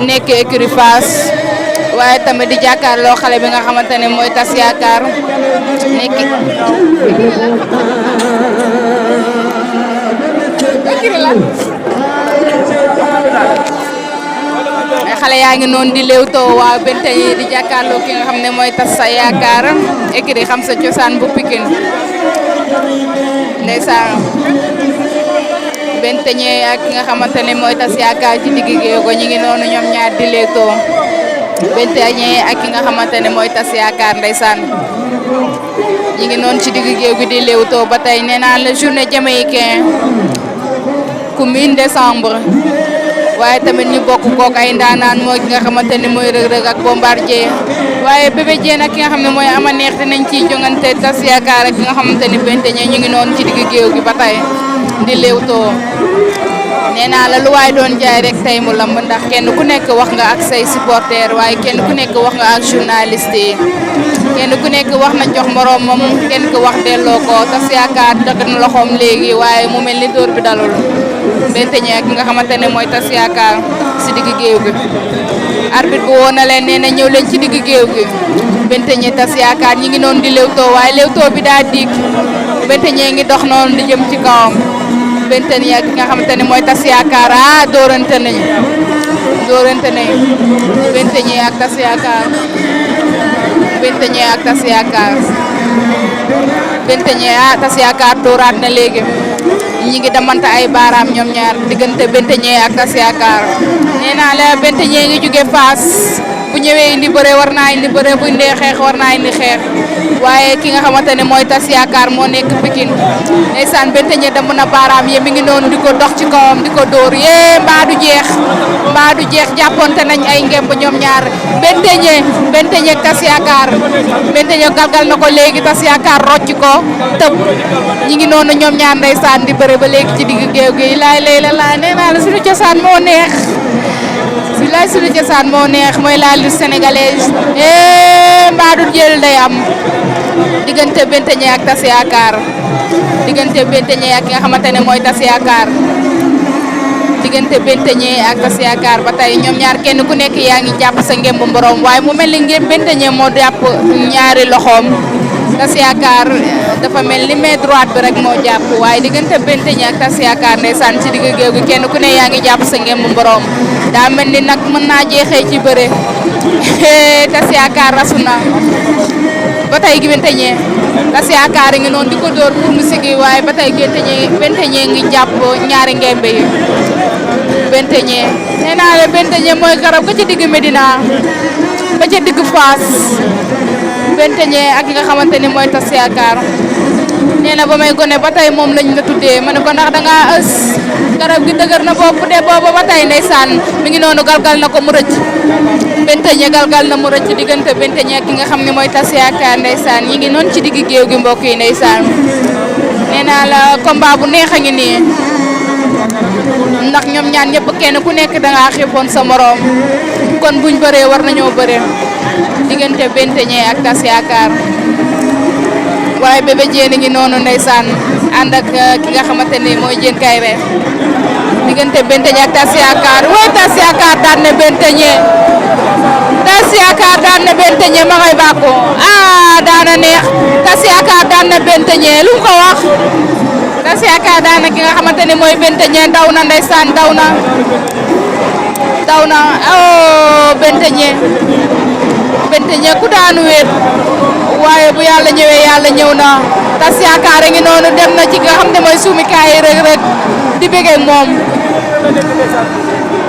nekk écurie Fass waaye tamit di jàkkaarloo xale bi nga xamante ne mooy Tas Yaakaar nekk xale yaa ngi noonu di léewtoo waa bente yi di jàkkaarloo ki nga xam ne mooy Tas Yaakaar écurie Xam Sa Cosaan bu Pikine ndeysaan bente ñe ak ki nga xamante ne mooy Tas Yaakaar ci digg géew ko ñi ngi noonu ñoom ñaar di léewtoo bente ñe ak ki nga xamante ne mooy Tas Yaakaar ndeysaan ñi ngi noonu ci digg géew gi di léewtoo ba tey nee naa la journée jamaïcain ku miin décembre waaye tamit ñu bokk kook ay ndaanaan mooy ki nga xamante ni mooy Reug Reug ak Bombardier waaye Bébé Diène ak ki nga xam ne mooy Ama Neex dinañ ciy jongante Tas Yaakaar ak ki nga xamante ni bente ñe ñu ngi noonu ci digg géew gi ba tey di léewtoo nee naa la lu waay doon jaay rek tey mu lamb ndax kenn ku nekk wax nga ak say supporter waaye kenn ku nekk wax nga ak journaliste yi kenn ku nekk wax na jox moroomam kenn ku wax delloo ko Tas Yaakaar dëgg na loxoom léegi waaye mu mel ni dóor bi dalul bente ñe ak ki nga xamante ne mooy Tas Yaakaar si digg géew gi arbitre bu woo na leen nee na ñëw leen ci digg géew gi bente ñe Tas Yaakaar ñi ngi noonu di léewtoo waaye léewtoo bi daa diig bente ñe ngi dox noonu di jëm ci kawam bente ñe ak ki nga xamante ne mooy Tas Yaakaar dóorante nañu bente ñe ak Tas Yaakaar bente ñe ak Tas Yaakaar bente ñe Tas Yaakaar dóoraat na léegi ñi ngi damante ay baaraam ñoom ñaar diggante bente ñe ak Tas Yaakaar nee naa la bente ñe ngi jóge Fass bu ñëwee indi bëre war naa indi bëre bu indee xeex war naa indi xeex waaye ki nga xamante ne mooy Tas Yaakaar moo nekk Pikine ndeysaan bente ñe damm na baaraam yi mi ngi noonu di ko dox ci kawam di ko dóor yee mbaa du jeex jàpponte nañ ay ngemb ñoom ñaar bente ñe ak Tas Yaakaar bente ñe galgal na ko léegi Tas Yaakaar rocc ko tëb ñi ngi noonu ñoom ñaar ndeysaan di bëre ba léegi ci digg géew gi laay la nee naa la suñu cosaan moo neex suñu cosaan moo neex mooy la lutte sénégalaise mbaa du jël day am diggante bente ñe ak Tas Yaakaar diggante bente ñe ak ki nga xamante ne mooy Tas Yaakaar diggante bente ñe ak Tas Yaakaar ba tey ñoom ñaar kenn ku nekk yaa ngi jàpp sa ngemb mborom waaye mu mel ni ngeen bente ñe moo jàpp ñaari loxoom Tas Yaakaar dafa mel ni main droite bi rek moo jàpp waaye diggante bente ñe ak Tas Yaakaar ndeysaan ci digg géew gi kenn ku ne yaa ngi jàpp sa ngemb mborom daa mel ni nag mën naa jeexee ci bëre Tas Yaakaar rasu na ba tey gi bente ñe Tas Yaakaar ngi noonu di ko dóor pour mu sigi waaye ba tey bente ñe ngi jàpp ñaari ngembe yi bente ñe nee naa la bente ñe mooy garab ga ci digg Medina ba ca digg Fass bente ñe ak nga xamante ni mooy Tas Yaakaar nee na ba may gone ba tey moom lañ la tuddee ma ne ko ndax dangaa ës garab gi dëgër na bopp de booba ba tey ndeysaan mi ngi noonu galgal na ko mu rëcc bente ñe galgal na mu rëcc diggante bente ñe ak ki nga xam ne mooy Tas Yaakaar ndeysaan ñi ngi noonu ci digg géew gi mbokk yi ndeysaan nee naa la combat bu neex a ngi nii ndax ñoom ñaan ñëpp kenn ku nekk dangaa xiifoon sa morom kon buñ bëree war nañoo bëree diggante bente ñe ak Tas Yaakaar waaye Bébé Diène ngi noonu ndeysaan ànd ak ki nga xamante ni mooy Diène Kaïré diggante bente ñe ak Tas Yaakaar waaye Tas Yaakaar daan na bente ñe Tas Yaakaar daan na bente ñe ma ngay bàkko daana neex Tas Yaakaar daan na bente ñe lu mu ko wax Tas Yaakaar daan na ki nga xamante ni mooy bente ñe daw na ndeysaan daw na bente ñe ku daanu wéet waaye bu yàlla ñëwee yàlla ñëw na Tas Yaakaar a ngi noonu dem na ci nga xam ne mooy suumikaay Reug Reug di bëggee moom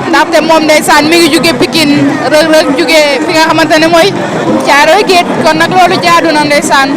ndaxte moom ndeysaan mi ngi jóge Pikine Reug Reug jóge fi nga xamante ne mooy Caaroy Géej kon nag loolu jaadu na ndeysaan